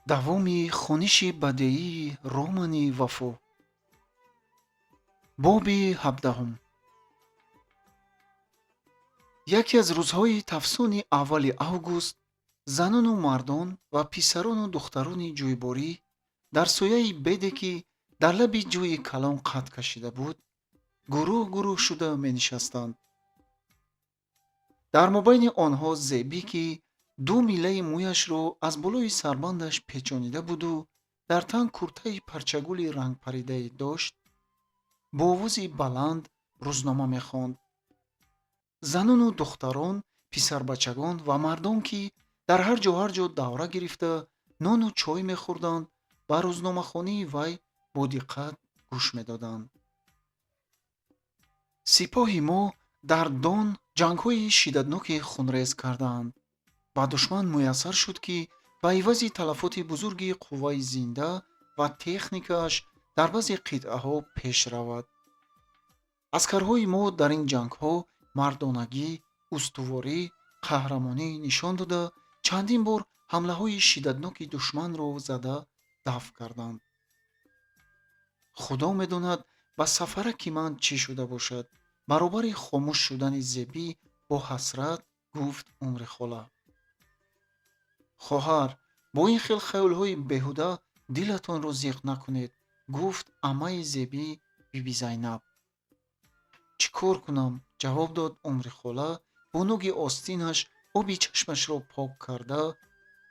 Давоми хониши бадеии романи Вафо. Боби 17-ум. Яке аз рӯзҳои тафсони аввали август занону мардон ва писарону духтарони ҷӯйборӣ дар сояи беде, ки дар лаби ҷӯи калон қад кашида буд, гурӯҳ гурӯҳ шуда менишастанд. Дар мобайни онҳо Зебӣ, ки ду милаи мӯяшро аз болои сарбандаш печонида буду дар тан куртаи парчагули рангпаридае дошт, бо овози баланд рӯзнома мехонд. Занону духтарон, писарбачагон ва мардон, ки дар ҳар ҷо ҳар ҷо давра гирифта нону чой мехӯрданд, ба рӯзномахонии вай бо диққат гӯш медоданд. Сипоҳи мо дар Дон ҷангҳои шиддатноки хунрез кардаанд. Ба душман муяссар шуд, ки ба ивази талафоти бузурги қувваи зинда ва техникааш дар баъзе қитъаҳо пеш равад. Аскарҳои мо дар ин ҷангҳо мардонагӣ, устуворӣ, қаҳрамонӣ нишон дода, чандин бор ҳамлаҳои шиддатноки душманро зада дафъ карданд. Худо медонад, ба Сафараки ман чӣ шуда бошад, баробари хомӯш шудани Зебӣ бо ҳасрат гуфт Умрихола. Хоҳар, бо ин хел хаёлҳои беҳуда дилатонро зиқ накунед, гуфт аммаи Зебӣ, Биби Зайнаб. Чӣ кор кунам? Ҷавоб дод Умрихола, бо нуги остинаш оби чашмашро пок карда.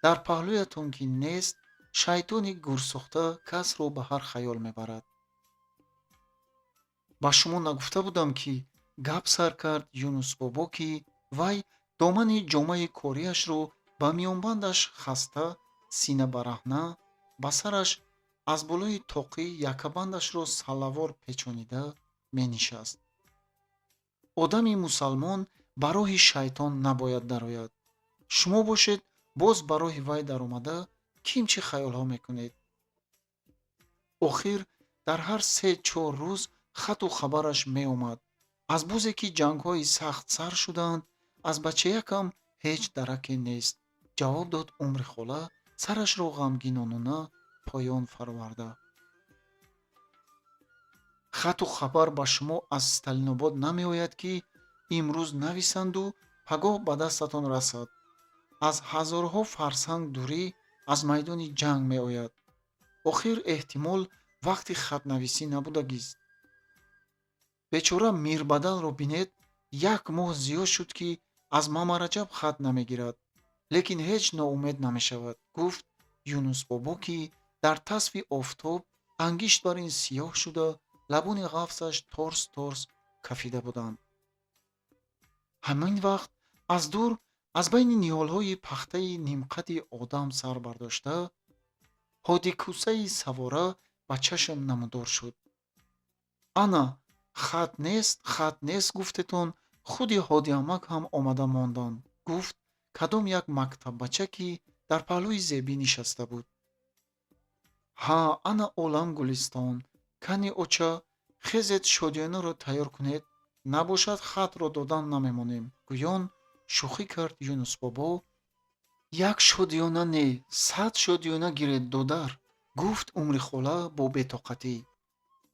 Дар паҳлӯятон ки нест, шайтони гурсӯхта касро ба ҳар хаёл мебарад. Ба шумо нагуфта будам ки, гап сар кард Юнусбобо, ки вай домани ҷомаи кориашро ба миёнбандаш хаста, синабараҳна, ба сараш аз болои тоқӣ яккабандашро саллавор печонида менишаст. Одами мусалмон ба роҳи шайтон набояд дарояд. Шумо бошед, боз ба роҳи вай даромада, ким чӣ хаёлҳо мекунед? Охир дар ҳар се-чор рӯз хату хабараш меомад. Аз бузе ки ҷангҳои сахт сар шудаанд, аз бачаякам ҳеҷ дараке нест, ҷавоб дод Умрихола, сарашро ғамгинона поён фароварда. Хату хабар ба шумо аз Сталинобод намеояд, ки имрӯз нависанду пагоҳ ба дастатон расад. Аз ҳазорҳо фарсанг дурӣ аз майдони ҷанг меояд. Охир эҳтимол вақти хатнависӣ набудагист. Бечора Мирбадалро бинед, як моҳ зиёд шуд, ки аз Мамараҷаб хат намегирад, лекин ҳеҷ ноумед намешавад, гуфт Юнусбобо, ки дар тасфи офтоб ангишт бар ин сиёҳ шуда, лабони ғафсаш торс торс кафида буданд. Ҳамин вақт аз дур, аз байни ниҳолҳои пахтаи нимқади одам сар бардошта, Ҳодикӯсаи савора ба чашм намудор шуд. Ана, хат нест, хат нест гуфтетон, худи Ҳодиамак ҳам омада монданд, гуфт кадом як мактаббача, ки дар паҳлӯи Зебӣ нишаста буд. Ҳа, ана олам гулистон. Кани, оча, хезед, шодиёнаро тайёр кунед, набошад хатро додан намемонем, гӯён шӯхӣ кард Юнусбобо. Як шодиёна не, 100 шодиёна гиред, додар, гуфт Умрихола бо бетоқатӣ.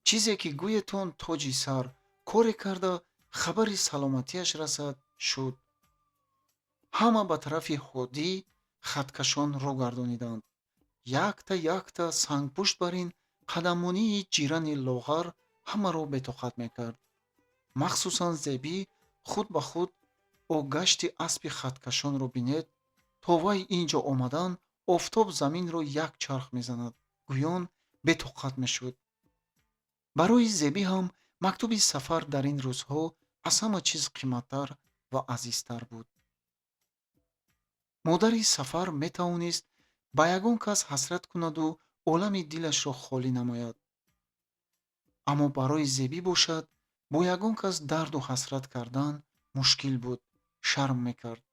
Чизе ки гӯетон, тоҷи сар, коре карда хабари саломатиаш расад, шуд. Ҳама ба тарафи Ҳодӣ хаткашон рӯ гардониданд. Якта якта сангпушт бар ин қадаммонии ҷирани лоғар ҳамаро бетоқат мекард. Махсусан Зебӣ худ ба худ о гашти аспи хаткашонро бинед, то вай ин ҷо омадан офтоб заминро як чарх мезанад, гӯён бетоқат мешуд. Барои Зебӣ ҳам мактуби Сафар дар ин рӯзҳо аз ҳама чиз қиматтар ва азизтар буд. Модари Сафар метавонист ба ягон кас ҳасрат кунаду олами дилашро холӣ намояд, аммо барои Зебӣ бошад, бо ягон кас дарду ҳасрат кардан мушкил буд, шарм мекард.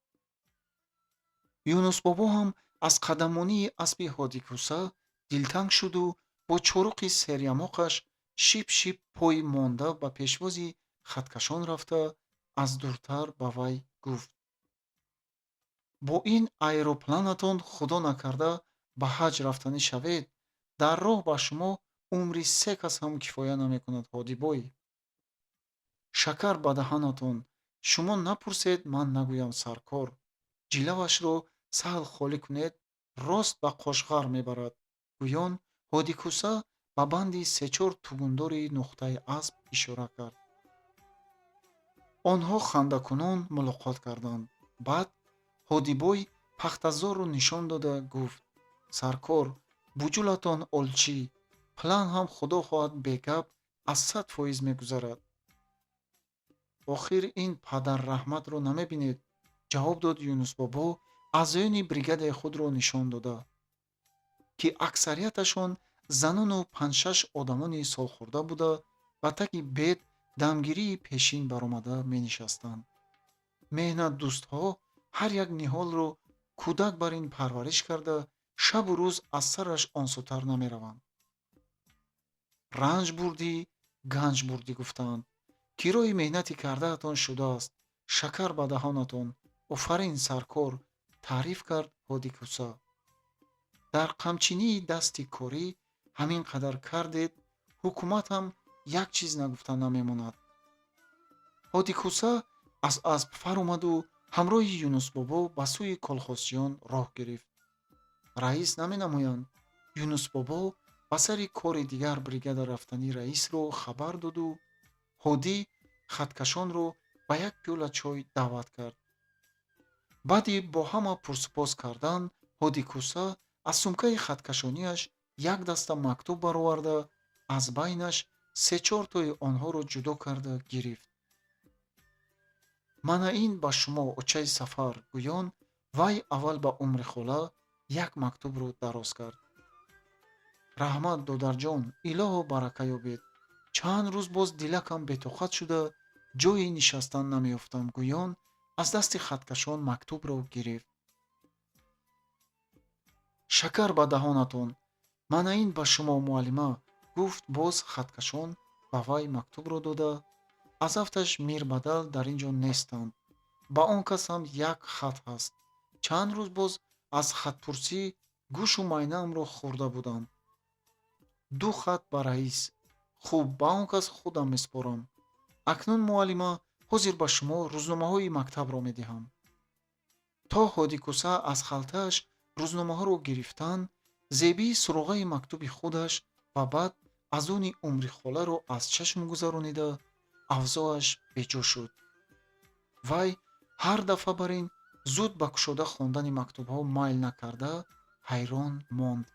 Юнусбобо ҳам аз қадаммонии аспи Ҳодикӯса дилтанг шуду бо чоруқи серямоқаш шип шип пой монда ба пешвози хаткашон рафта, аз дуртар ба вай гуфт: бо ин аэропланатон, худо накарда, Ба ҳаҷ рафтанӣ шавед, дар роҳ ба шумо умри се кас ҳам кифоя намекунад, Ҳодибой. Шакар ба даҳанатон, шумо напурсед, ман нагӯям, саркор. Ҷилавашро саҳл холӣ кунед, рост ба Қошғар мебарад, гӯён Ҳодикӯса ба банди сечор тугундори нуқтаи асп ишора кард. Онҳо хандакунон мулоқот карданд. Баъд Ҳодибой пахтазорро нишон дода гуфт: «Саркор, буҷулатон олчӣ, план ҳам, худо хоҳад, бегап аз 100% мегузарад». «Охир ин падарраҳматро намебинед», ҷавоб дод Юнусбобо, аъзоёни бригадаи худро нишон дода, ки аксарияташон занону панҷшаш одамони солхӯрда буда, ба таги бед дамгирии пешин баромада менишастанд. Меҳнатдӯстҳо ҳар як ниҳолро кӯдак бар ин парвариш карда, шабу рӯз аз сараш онсӯтар намераванд. Ранҷ бурдӣ, ганҷ бурдӣ, гуфтаанд. Кирои меҳнати кардаатон шудааст. Шакар ба даҳонатон, офарин, саркор, таъриф кард Ҳодикӯса. Дар қамчинии дасти корӣ ҳамин қадар кардед, ҳукумат ҳам як чиз нагуфта намемонад. Ҳодикӯса аз асп фаромаду ҳамроҳи Юнусбобо ба сӯи колхозчиён роҳ гирифт. Раис наменамоянд. Юнусбобо ба сари кори дигар бригада рафтани раисро хабар доду Ҳодӣ хаткашонро ба як пиёла чой даъват кард. Баъди бо ҳама пурсупос кардан, Ҳодикӯса аз сумкаи хаткашонияш як даста мактуб бароварда, аз байнаш сечортои онҳоро ҷудо карда гирифт. «Мана ин ба шумо, очаи Сафар», гӯён вай аввал ба Умрихола як мактубро дароз кард. «Раҳмат, додарҷон, илоҳо барака ёбед. Чанд рӯз боз дилакам бетоқат шуда, ҷойи нишастан намеёфтам», гӯён аз дасти хаткашон мактубро гирифт. «Шакар ба даҳонатон, мана ин ба шумо, муаллима», гуфт боз хаткашон ба вай мактубро дода. «Аз афташ Мирбадал дар ин ҷо нестанд. Ба он кас ҳам як хат ҳаст. Чанд рӯз боз аз хатпурсӣ гӯшу майнаамро хӯрда буданд. Ду хат ба раис. Хуб, ба он кас худам месупорам. Акнун, муаллима, ҳозир ба шумо рӯзномаҳои мактабро медиҳам». То Ҳодикӯса аз халтааш рӯзномаҳоро гирифтан, Зебӣ суроғаи мактуби худаш ва баъд аз они Умрихоларо аз чашм гузаронида, авзоаш беҷо шуд. Вай ҳар дафъа бар ин зуд ба кушода хондани мактубҳо майл накарда, ҳайрон монд.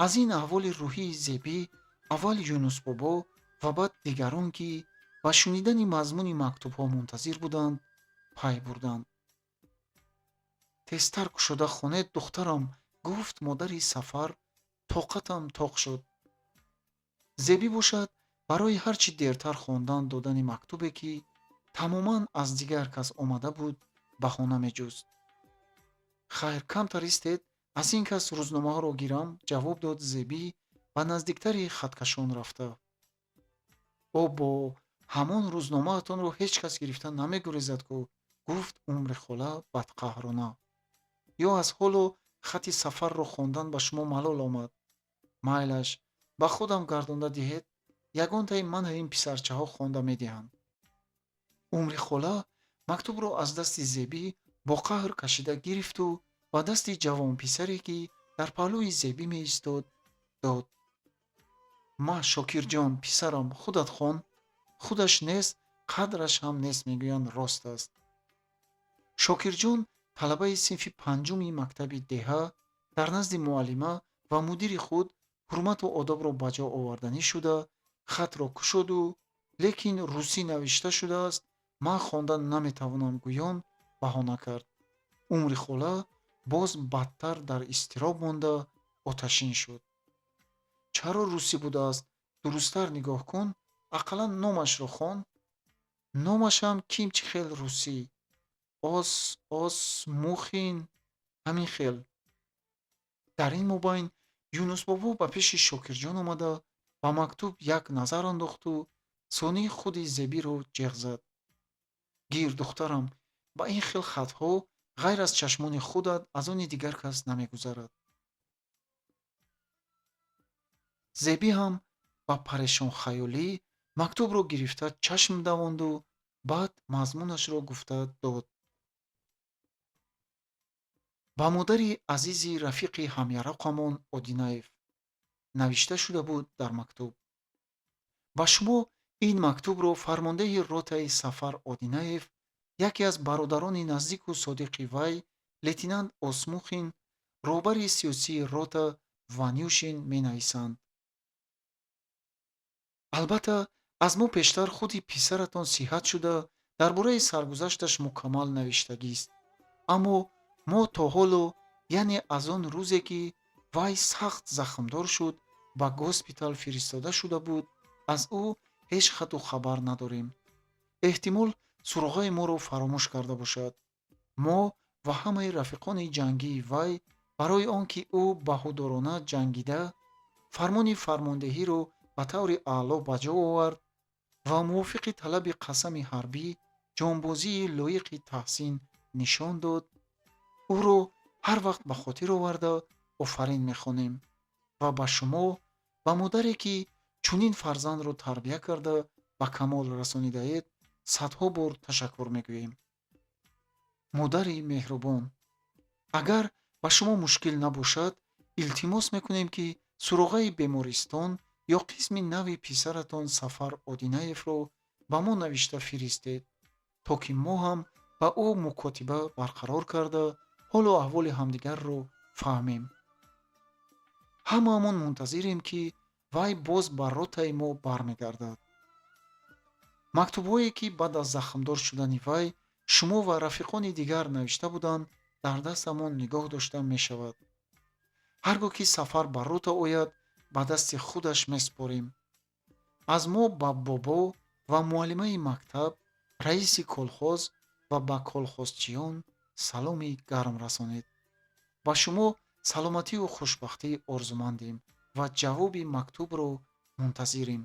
Аз ин аҳволи рӯҳии Зебӣ аввал Юнусбобо ва баъд дигарон, ки ба шунидани мазмуни мактубҳо мунтазир буданд, пай бурданд. «Тезтар кушода хонед, духтарам», гуфт модари Сафар, «тоқатам тоқ шуд». Зебӣ бошад, барои ҳар чӣ дертар хондан додани мактубе, ки тамоман аз дигар кас омада буд, баҳона меҷуст. «Хайр, камтар истед, аз ин кас рӯзномаҳоро гирам», ҷавоб дод Зебӣ, ба наздиктари хаткашон рафта. «Обо, ҳамон рӯзномаатонро ҳеҷ кас гирифта намегурезад ку», гуфт Умрихола бадқаҳрона. «Ё аз ҳоло хати Сафарро хондан ба шумо малол омад? Майлаш, ба худам гардонда диҳед, ягонтаи ман ин писарчаҳо хонда медиҳанд». Умрихола мактубро аз дасти Зебӣ бо қаҳр кашида гирифту ба дасти ҷавонписаре, ки дар паҳлӯи Зебӣ меистод, дод. «Ма, Шокирҷон, писарам, худат хон. Худаш нест, қадраш ҳам нест, мегӯянд, рост аст». Шокирҷон, талабаи синфи панҷуми мактаби деҳа, дар назди муаллима ва мудири худ ҳурмату одобро ба ҷо оварданӣ шуда, хатро кушоду, лекин русӣ навишта шудааст, ман хондан наметавонам, гӯён баҳона кард. Умрихола боз бадтар дар изтироб монда, оташин шуд. «Чаро русӣ будааст? Дурусттар нигоҳ кун, ақаллан номашро хон. Номашам ким чӣ хел русӣ, ос ос мухин, ҳамин хел». Дар ин мобайн Юнусбобо ба пеши Шокирҷон омада, ба мактуб як назар андохту сонӣ худи Зебиро ҷеғ зад: «Гир, духтарам, ба ин хел хатҳо Ғайр аз чашмони худат аз они дигар кас намегузарад. Зебӣ ҳам ба парешонхаёлӣ мактубро гирифта чашм давонду баъд мазмунашро гуфта дод. Ба модари азизи рафиқи ҳамяроқамон Одинаев навишта шуда буд дар мактуб. Ба шумо ин мактубро фармондеҳи ротаи Сафар Одинаев, яке аз бародарони наздику содиқи вай, лейтенант Осмухин, роҳбари сиёсии рота Ванюшин менависанд. Албатта, аз мо пештар худи писаратон сиҳат шуда, дар бораи саргузашташ мукаммал навиштагист. Аммо мо то ҳоло, яъне аз он рӯзе, ки вай сахт захмдор шуд, ба госпитал фиристода шуда буд, аз ӯ ҳеҷ хату хабар надорем. Эҳтимол, суроғаи моро фаромӯш карда бошад. Мо ва ҳамаи рафиқони ҷангии вай барои он ки ӯ баҳодурона ҷангида, фармони фармондеҳиро ба таври аъло ба ҷо овард ва мувофиқи талаби қасами ҳарбӣ ҷонбозии лоиқи таҳсин нишон дод, ӯро ҳар вақт ба хотир оварда офарин мехонем ва ба шумо, ба модаре, ки чунин фарзандро тарбия карда ба камол расонидаед, садҳо бор ташаккур мегӯем. Модари меҳрубон, агар ба шумо мушкил набошад, илтимос мекунем, ки суроғаи бемористон ё қисми нави писаратон Сафар Одинаевро ба мо навишта фиристед, то ки мо ҳам ба ӯ мукотиба барқарор карда, ҳолу аҳволи ҳамдигарро фаҳмем. Ҳамаамон мунтазирем, ки вай боз ба ротаи мо бармегардад. Мактубҳое, ки баъд аз захмдор шудани вай шумо ва рафиқони дигар навишта буданд, дар дастамон нигоҳ дошта мешавад. Ҳар гоҳ ки Сафар ба рота ояд, ба дасти худаш месупорем. Аз мо ба бобо ва муаллимаи мактаб, раиси колхоз ва ба колхозчиён саломи гарм расонед. Ба шумо саломатию хушбахтӣ орзумандем ва ҷавоби мактубро мунтазирем.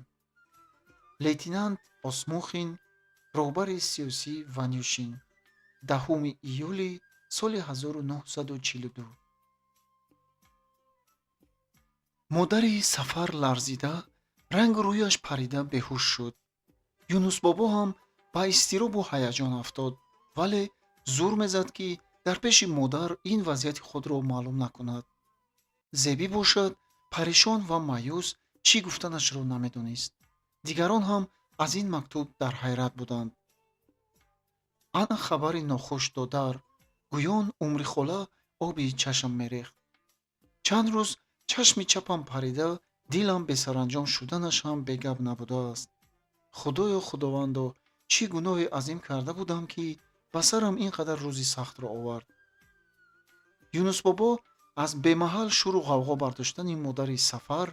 Лейтенант Осмухин, роҳбари сиёсӣ Ванюшин, 10 июли соли 1942. Модари Сафар ларзида, рангу рӯяш парида беҳуш шуд. Юнусбобо ҳам ба изтиробу ҳаяҷон афтод, вале зур мезад, ки дар пеши модар ин вазъияти худро маълум накунад. Зебӣ бошад, парешон ва маъюс чӣ гуфтанашро намедонист. Дигарон ҳам аз ин мактуб дар ҳайрат буданд. Ана хабари нохуш, додар, гӯён Умрихола оби чашм мерехт. Чанд рӯз чашми чапам парида, дилам бесаранҷом шуданаш ҳам бегап набудааст. Худоё, Худовандо, чӣ гуноҳи азим карда будам, ки ба сарам ин қадар рӯзи сахтро овард? Юнусбобо аз бемаҳал шӯру ғавғо бардоштани модари Сафар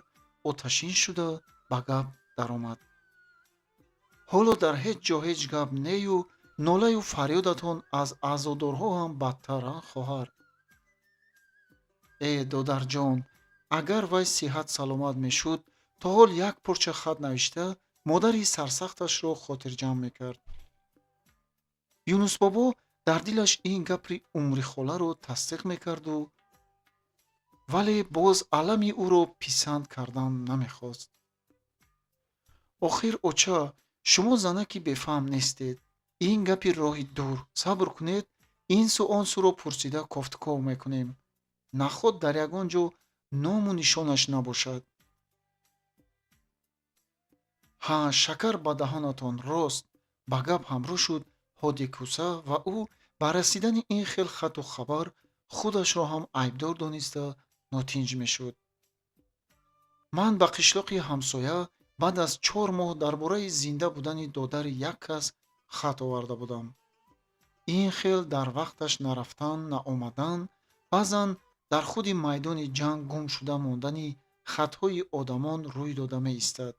оташин шуда ба гап даромад. Ҳоло дар ҳеҷ ҷо ҳеҷ гап нею нолаю фарёдатон аз аъзодорҳо ҳам бадтар, а хоҳар? Э, додарҷон, агар вай сиҳат саломат мешуд, то ҳол як порча хат навишта модари сарсахташро хотирҷамъ мекард. Юнусбобо дар дилаш ин гапи Умрихоларо тасдиқ мекарду, вале боз алами ӯро писанд кардан намехост. Охир, оча, шумо занаки бефаҳм нестед. Ин гапи роҳи дур, сабр кунед, ин су он суро пурсида кофтуков мекунем. Наход дар ягон ҷо ному нишонаш набошад. Ҳа, шакар ба даҳонатон, рост, ба гап ҳамроҳ шуд Ҳоди Кӯса ва ӯ ба расидани ин хел хату хабар худашро ҳам айбдор дониста нотинҷ мешуд. Ман ба қишлоқи ҳамсоя баъд аз 4 моҳ дар бораи зинда будани додари як кас хат оварда будам. Ин хел дар вақташ нарафтан, наомадан, баъзан дар худи майдони ҷанг гум шуда мондани хатҳои одамон рӯй дода меистад.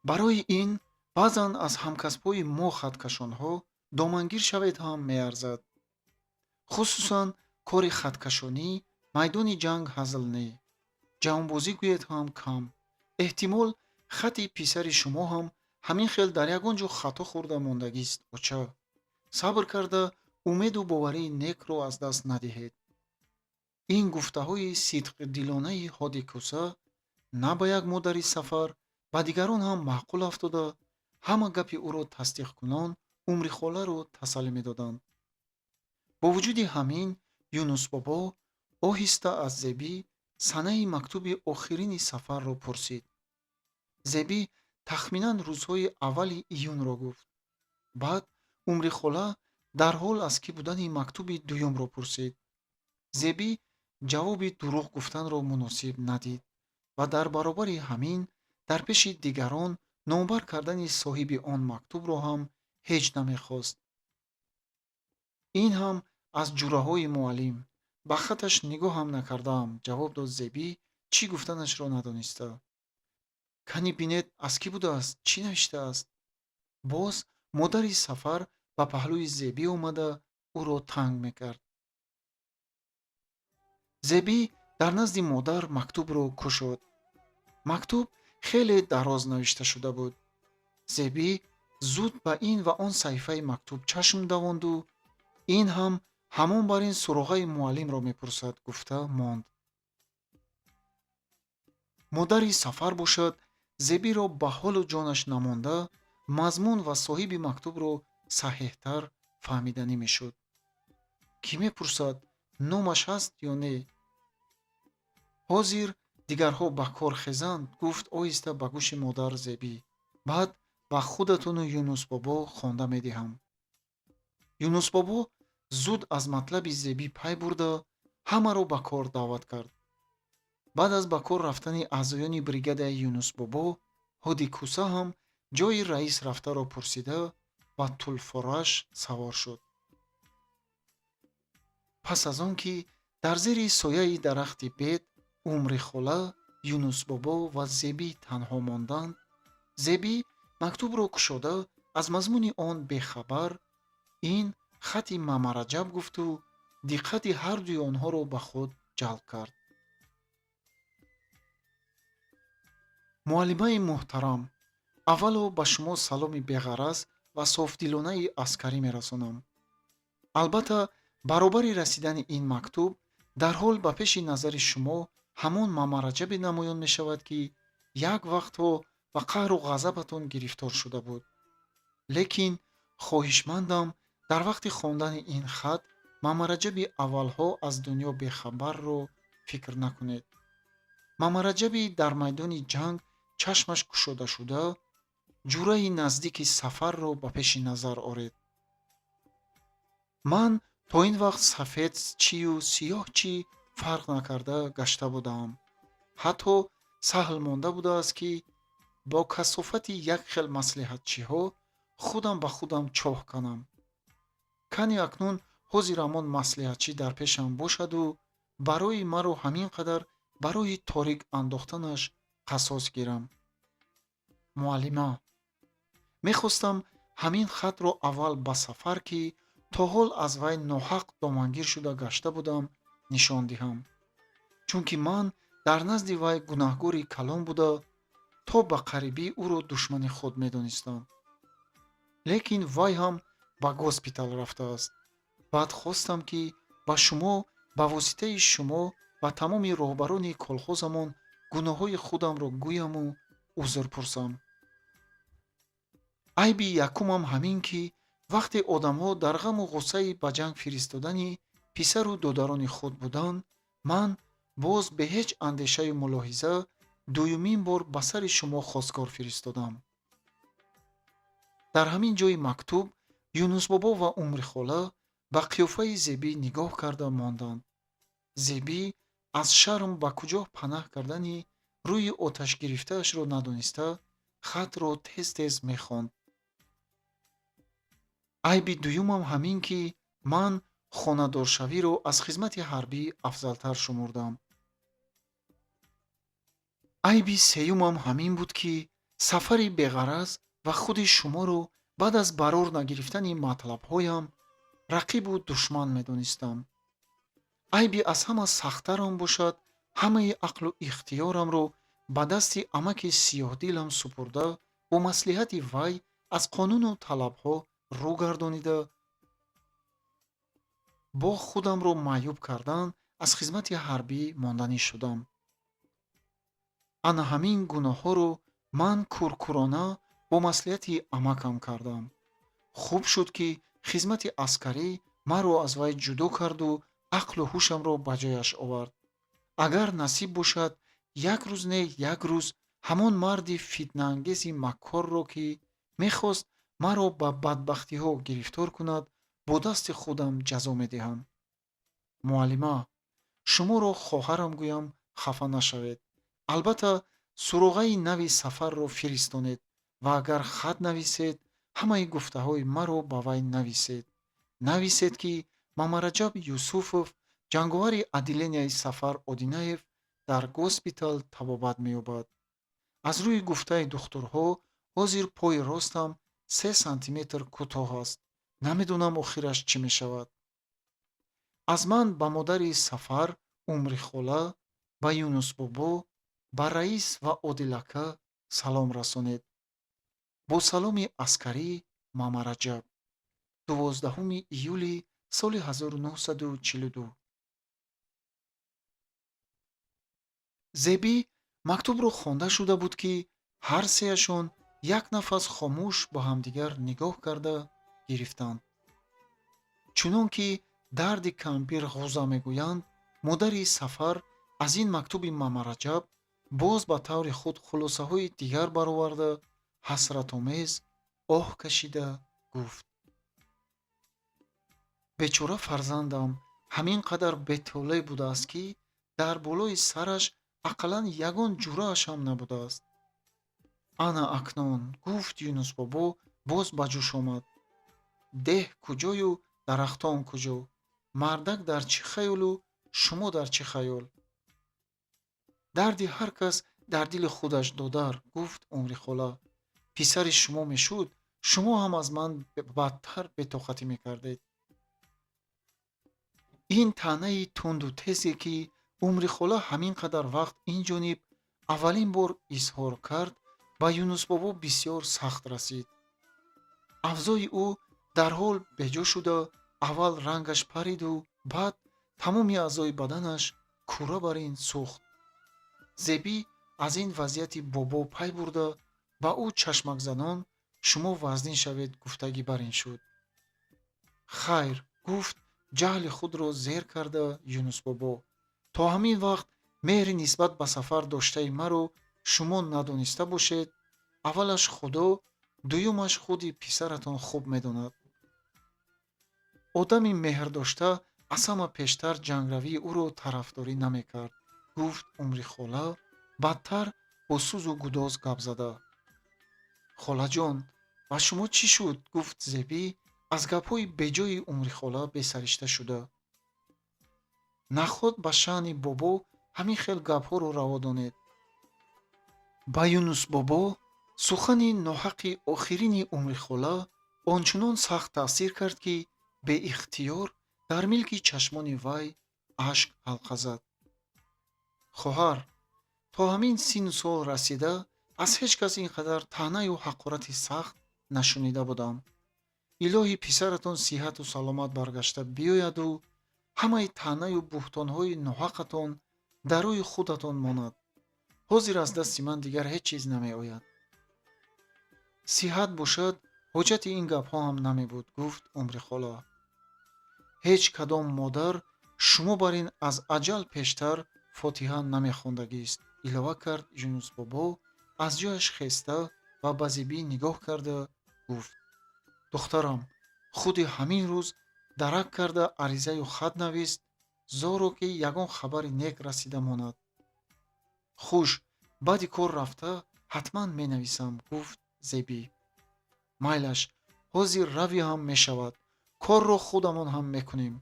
Барои ин баъзан аз ҳамкасбҳои мо хаткашонҳо домангир шавед ҳам меарзад. Хусусан кори хаткашонӣ майдони ҷанг ҳазл не, ҷавонбозӣ гӯед ҳам кам. Эҳтимол, хати писари шумо ҳам ҳамин хел дар ягон ҷо хато хӯрда мондагист, оча. Сабр карда Умеду боварии некро аз даст надиҳед. Ин гуфтаҳои сидқдилонаи Ҳоди Кӯса на ба як модари Сафар, ба дигарон ҳам маъқул афтода, ҳама гапи ӯро тасдиқкунон Умрихоларо тасаллӣ медоданд. Бо вуҷуди ҳамин, Юнусбобо оҳиста аз Зебӣ санаи мактуби охирини Сафарро пурсид. Зебӣ тахминан рӯзҳои аввали июнро гуфт. Баъд Умрихола дарҳол аз кӣ будани мактуби дуюмро пурсид. Зебӣ ҷавоби дурӯғ гуфтанро муносиб надид ва дар баробари ҳамин дар пеши дигарон номбар кардани соҳиби он мактубро ҳам ҳеҷ намехост. Ин ҳам аз ҷураҳои муаллим. Ба хаташ нигоҳам накардаам, ҷавоб дод Зебӣ, чӣ гуфтанашро надониста. Кани бинед, аз кӣ будааст, чӣ навиштааст? Боз модари Сафар ба паҳлӯи Зебӣ омада, ӯро танг мекард. Зебӣ дар назди модар мактубро кушод. Мактуб хеле дароз навишта шуда буд. Зебӣ зуд ба ин ва он саҳифаи мактуб чашм давонду ин ҳам ҳамон бар ин суроғаи муаллимро мепурсад, гуфта монд. Модари Сафар бошад, Зебиро ба ҳолу ҷонаш намонда, мазмун ва соҳиби мактубро саҳеҳтар фаҳмиданӣ мешуд. Кӣ мепурсад, номаш ҳаст ё не? Ҳозир дигарҳо ба кор хезанд, гуфт оҳиста ба гӯши модар Зебӣ. Баъд ба худатону Юнусбобо хонда медиҳам. Юнусбобо зуд аз матлаби Зебӣ пай бурда, ҳамаро ба кор даъват кард. Баъд аз ба кор рафтани аъзоёни бригадаи Юнусбобо, Ҳоди Кӯса ҳам ҷои раис рафтаро пурсида, ба тулфораш савор шуд. Пас аз он ки дар зери сояи дарахти бед Умрихола, Юнусбобо ва Зебӣ танҳо монданд, Зебӣ мактубро кушода, аз мазмуни он бехабар ин хати Мамараҷаб гуфту диққати ҳардуи онҳоро ба худ ҷалб кард. Муаллимаи муҳтарам, аввало ба шумо саломи беғараз ва софдилонаи аскарӣ мерасонам. Албатта, баробари расидани ин мактуб дарҳол ба пеши назари шумо ҳамон Мамараҷабе намоён мешавад, ки як вақтҳо ба қаҳру ғазабатон гирифтор шуда буд. Лекин хоҳишмандам дар вақти хондани ин хат Мамараҷаби аввалҳо аз дунё бехабарро фикр накунед. Мамараҷаби дар майдони ҷанг чашмаш кушода шуда, ҷураи наздики Сафарро ба пеши назар оред. Ман то ин вақт сафед чию сиёҳ чӣ фарқ накарда гашта будаам. Ҳатто саҳл монда будааст, ки бо касофати як хел маслиҳатчиҳо худам ба худам чоҳ канам. Кани акнун ҳозир ҳамон маслиҳатчӣ дар пешам бошаду барои маро ҳамин қадар ба роҳи торик андохтанаш қасос гирам. Муаллима, мехостам ҳамин хатро аввал ба Сафар, ки то ҳол аз вай ноҳақ домангир шуда гашта будам, нишон диҳам. Чунки ман дар назди вай гунаҳгори калон буда, то ба қарибӣ ӯро душмани худ медонистам. Лекин вай ҳам ба госпитал рафтааст. Баъд хостам, ки ба шумо, ба воситаи шумо ва тамоми роҳбарони колхозамон гуноҳҳои худамро гӯяму узр пурсам. Айби якумам ҳамин, ки вақте одамҳо дар ғаму ғуссаи ба ҷанг фиристодани писару додарони худ буданд, ман боз бе ҳеҷ андешаю мулоҳиза дуюмин бор ба сари шумо хостгор фиристодам. Дар ҳамин ҷои мактуб Юнусбобо ва Умрихола ба қиёфаи Зебӣ нигоҳ карда монданд. Зебӣ аз шарм ба куҷо панаҳ кардани рӯи оташгирифтаашро надониста, хатро тез-тез мехонд. Айби дуюмам ҳамин, ки ман хонадоршавиро аз хизмати ҳарбӣ афзалтар шумурдам. Айби сеюмам ҳамин буд, ки Сафари беғараз ва худи шуморо баъд аз барор нагирифтани матлабҳоям рақибу душман медонистам. Айби аз ҳама сахттарам бошад, ҳамаи ақлу ихтиёрамро ба дасти амаки сиёҳдилам супурда, бо маслиҳати вай аз қонуну талабҳо рӯ гардонида, Бо худамро маъюб кардан аз хизмати ҳарбӣ монданӣ шудам. Ана ҳамин гуноҳҳоро ман кӯркӯрона бо маслиҳати амакам кардам. Хуб шуд, ки хизмати аскарӣ маро аз вай ҷудо карду ақлу ҳушамро ба ҷояш овард. Агар насиб бошад, як рӯз не, як рӯз ҳамон марди фитнаангези маккорро, ки мехост маро ба бадбахтиҳо гирифтор кунад, бо дасти худам ҷазо медиҳам. Муаллима, шуморо хоҳарам гӯям, хафа нашавед. Албатта, суроғаи нави Сафарро фиристонед ва агар хат нависед, ҳамаи гуфтаҳои маро ба вай нависед. Нависед, ки Мамараҷаб Юсуфов, ҷанговари отделенияи Сафар Одинаев, дар госпитал табобат меёбад. Аз рӯи гуфтаи духтурҳо, ҳозир пои ростам 3 сантиметр кӯтоҳ аст. Намедонам, охираш чӣ мешавад. Аз ман ба модари Сафар, Умрихола, ба Юнусбобо, ба раис ва Одилака салом расонед. Бо саломи аскарӣ, Мамараҷаб. 12 июли соли 1942. Зебӣ мактубро хонда шуда буд, ки ҳар сеяшон як нафас хомӯш ба ҳамдигар нигоҳ карда гирифтанд. Чунон ки дарди кампир ғуза мегӯянд, модари Сафар аз ин мактуби Мамараҷаб боз ба таври худ хулосаҳои дигар бароварда, ҳасратомез оҳ кашида гуфт: «Бечора фарзандам ҳамин қадар бетолеъ будааст, ки дар болои сараш ақаллан ягон ҷуръааш ҳам набудааст.» «Ана акнун, — гуфт Юнусбобо, боз ба ҷӯш омад, — деҳ куҷою дарахтон куҷо? Мардак дар чӣ хаёлу шумо дар чӣ хаёл?» «Дарди ҳар кас дар дили худаш, додар, — гуфт Умрихола. — Писари шумо мешуд, шумо ҳам аз ман бадтар бетоқатӣ мекардед.» Ин таънаи тунду тезе, ки Умрихола ҳамин қадар вақт ин ҷониб аввалин бор изҳор кард, ба Юнусбобо бисёр сахт расид. Авзои ӯ дарҳол беҷо шуда, аввал рангаш париду баъд тамоми аъзои баданаш кӯра бар ин сӯхт. Зебӣ аз ин вазъияти бобо пай бурда, ба ӯ чашмакзанон шумо вазнин шавед гуфтагӣ бар ин шуд. «Хайр, — гуфт ҷаҳли худро зер карда Юнусбобо, — то ҳамин вақт меҳри нисбат ба Сафар доштаи маро шумо надониста бошед, аввалаш Худо, дуюмаш худи писаратон хуб медонад. Одами меҳрдошта аз ҳама пештар ҷангравии ӯро тарафдорӣ намекард», — гуфт Умрихола, бадтар бо сӯзу гудоз гап зада. «Холаҷон, ба шумо чӣ шуд?» — гуфт Зебӣ, аз гапҳои беҷои Умрихола бесаришта шуда. «Наход ба шаъни бобо ҳамин хел гапҳоро раво донед?» Ба Юнусбобо сухани ноҳақи охирини Умрихола ончунон сахт таъсир кард, ки беихтиёр дар милки чашмони вай ашк ҳалқа зад. «Хоҳар, то ҳамин синну сол расида аз ҳеҷ кас ин қадар таънаю ҳақорати сахт нашунида будам. Илоҳи писаратон сиҳату саломат баргашта биёяду ҳамаи таънаю буҳтонҳои ноҳақатон дар рӯи худатон монад. Ҳозир аз дасти ман дигар ҳеҷ чиз намеояд.» «Сиҳат бошад, ҳоҷати ин гапҳо ҳам намебуд», — гуфт Умрихола. «Ҳеҷ кадом модар шумо бар ин аз аҷал пештар фотиҳа намехондагист», — илова кард Юнусбобо, аз ҷояш хеста ва ба Зебӣ нигоҳ карда гуфт: «Духтарам, худи ҳамин рӯз дарак карда аризаю хат навист, зоро ки ягон хабари нек расида монад.» «Хуш, баъди кор рафта ҳатман менависам», — гуфт Зебӣ. «Майлаш, ҳозир равӣ ҳам мешавад. Корро худамон ҳам мекунем.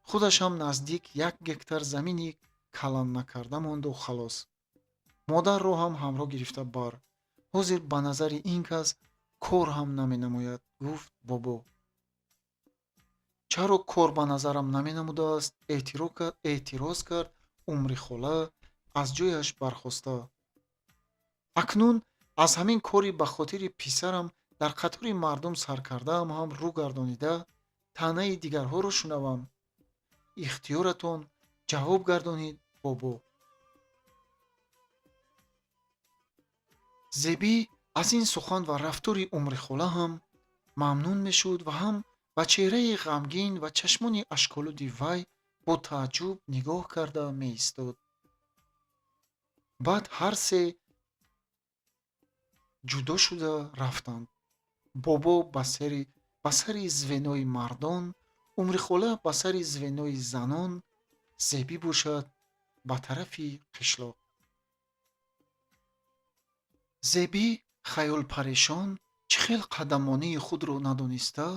Худаш ҳам наздик 1 гектар замини калан накарда монду халос. Модарро ҳам ҳамроҳ гирифта бар. Ҳозир ба назари ин кас кор ҳам наменамояд», — гуфт бобо. «Чаро кор ба назарам наменамудааст?» — эътироз кард Умрихола, аз ҷояш бархоста. «Акнун аз ҳамин кори ба хотири писарам дар қатори мардум саркардаам ҳам рӯ гардонида, таънаи дигарҳоро шунавам?» Ихтиёратон, ҷавоб гардонид Бобо. Зебӣ аз ин сухан ва рафтори Умрихола ҳам мамнун мешуд ва ҳам ба чеҳраи ғамгин ва чашмони ашколуди вай бо тааҷҷуб нигоҳ карда меистод. Баъд ҳар се ҷудо шуда рафтанд. Бобо ба сари звенои мардон, Умрихола ба сари звенои занон, Зебӣ бошад ба тарафи қишлоқ. Зебӣ хаёлпарешон, чӣ хел қадаммонии худро надониста,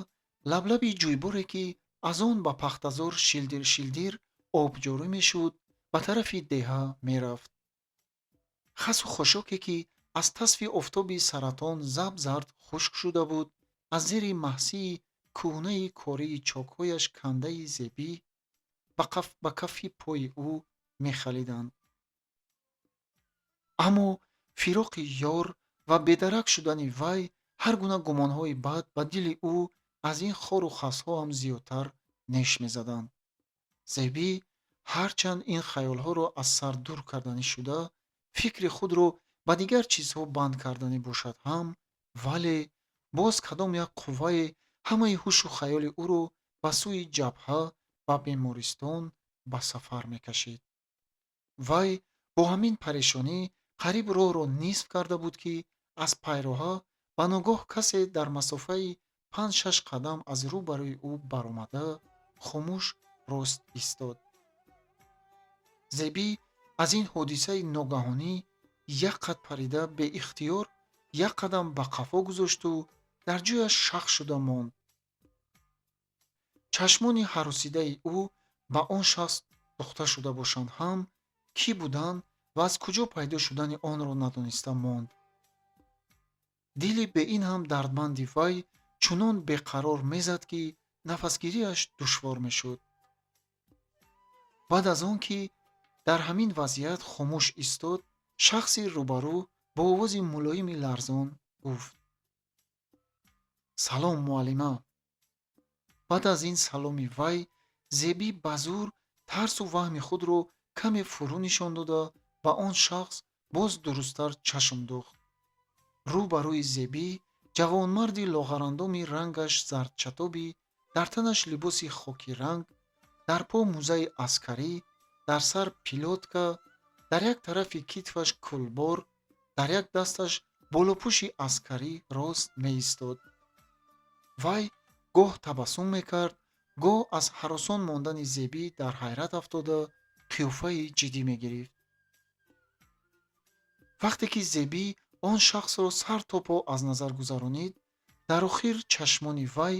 лаблаби ҷӯйборе, ки аз он ба пахтазор шилдир-шилдир об ҷорӣ мешуд, ба тарафи деҳа мерафт. Хасу хошоке, ки аз тасфи офтоби саратон заб-зард хушк шуда буд, аз зери маҳсии кӯҳнаи кории чокҳояш кандаи Зебӣ ба кафи пои ӯ мехалиданд. Аммо фироқи ёр ва бедарак шудани вай ҳар гуна гумонҳои бад ба дили ӯ аз ин хору хасҳо ҳам зиёдтар неш мезаданд. Зебӣ ҳарчанд ин хаёлҳоро аз сар дур карданӣ шуда, фикри худро ба дигар чизҳо банд карданӣ бошад ҳам, вале боз кадом як қуввае ҳамаи ҳушу хаёли ӯро ба сӯи ҷабҳа ва бемористон ба сафар мекашид. Вай бо ҳамин парешонӣ қариб роҳро нисф карда буд, ки аз пайроҳа ба ногоҳ касе дар масофаи 5-6 қадам аз рӯ барои ӯ баромада, хомӯш рост истод. Зебӣ аз ин ҳодисаи ногаҳонӣ як қад парида, беихтиёр як қадам ба қафо гузошту дар ҷояш шах шуда монд. Чашмони ҳаросидаи ӯ ба он шахс духта шуда бошанд ҳам, кӣ будан ва аз куҷо пайдо шудани онро надониста монд. Дили бе ин ҳам дардманди вай чунон беқарор мезад, ки нафасгириаш душвор мешуд. Баъд аз он ки дар ҳамин вазъият хомӯш истод, шахси рӯбарӯ бо овози мулоими ларзон гуфт: «Салом, муаллима!» Баъд аз ин саломи вай Зебӣ ба зӯр тарсу ваҳми худро каме фурӯ нишон дода, ба он шахс боз дурусттар чашм духт. Рӯ ба рӯи Зебӣ ҷавонмарди лоғарандоми рангаш зардчатобӣ, дар танаш либоси хокиранг, дар по мӯзаи аскарӣ, дар сар пилотка, дар як тарафи китфаш кулбор, дар як дасташ болопӯши аскарӣ рост меистод. Вай гоҳ табассум мекард, гоҳ аз ҳаросон мондани Зебӣ дар ҳайрат афтода, қиёфаи ҷиддӣ мегирифт. Вақте ки Зебӣ он шахсро сар то по аз назар гузаронид, дар охир чашмони вай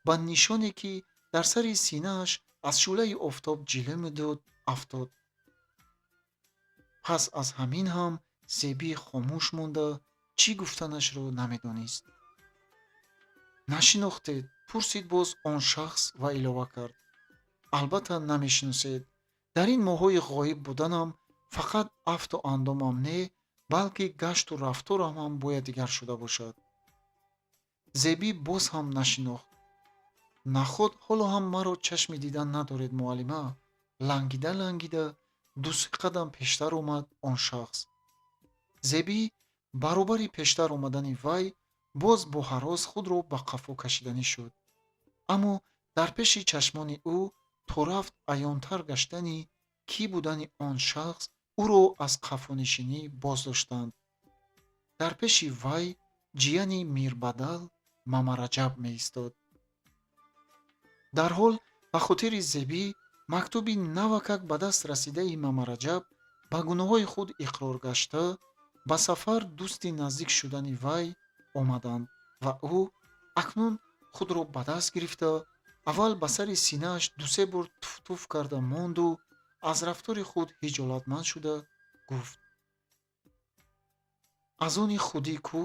ба нишоне, ки дар сари синааш аз шӯълаи офтоб ҷиле медод, афтод. Пас аз ҳамин ҳам Зебӣ хомӯш монда, чӣ гуфтанашро намедонист. «Нашинохтед?» пурсид боз он шахс ва илова кард: «Албатта, намешиносед. Дар ин моҳҳои ғоиб буданам фақат афту андомам не, балки гашту рафторам ҳам бояд дигар шуда бошад». Зебӣ боз ҳам нашинохт. «Наход ҳоло ҳам маро чашми дидан надоред, муаллима?» лангида лангида ду-се қадам пештар омад он шахс. Зебӣ баробари пештар омадани вай боз бо ҳарос худро ба қафо кашиданӣ шуд. Аммо дар пеши чашмони ӯ то рафт аёнтар гаштани кӣ будани он шахс ӯро аз қафонишинӣ боз доштанд. Дар пеши вай ҷияни Мирбадал Мамараҷаб меистод. Дарҳол ба хотири Зебӣ мактуби навакак ба даст расидаи Мамараҷаб ба гуноҳҳои худ иқрор гашта, ба сафар дӯсти наздик шудани вай омаданд ва ӯ акнун худро ба даст гирифта, аввал ба сари синааш ду-се бор туфтуф карда монду аз рафтори худ ҳиҷолатманд шуда гуфт: «Аз они худӣ кӯ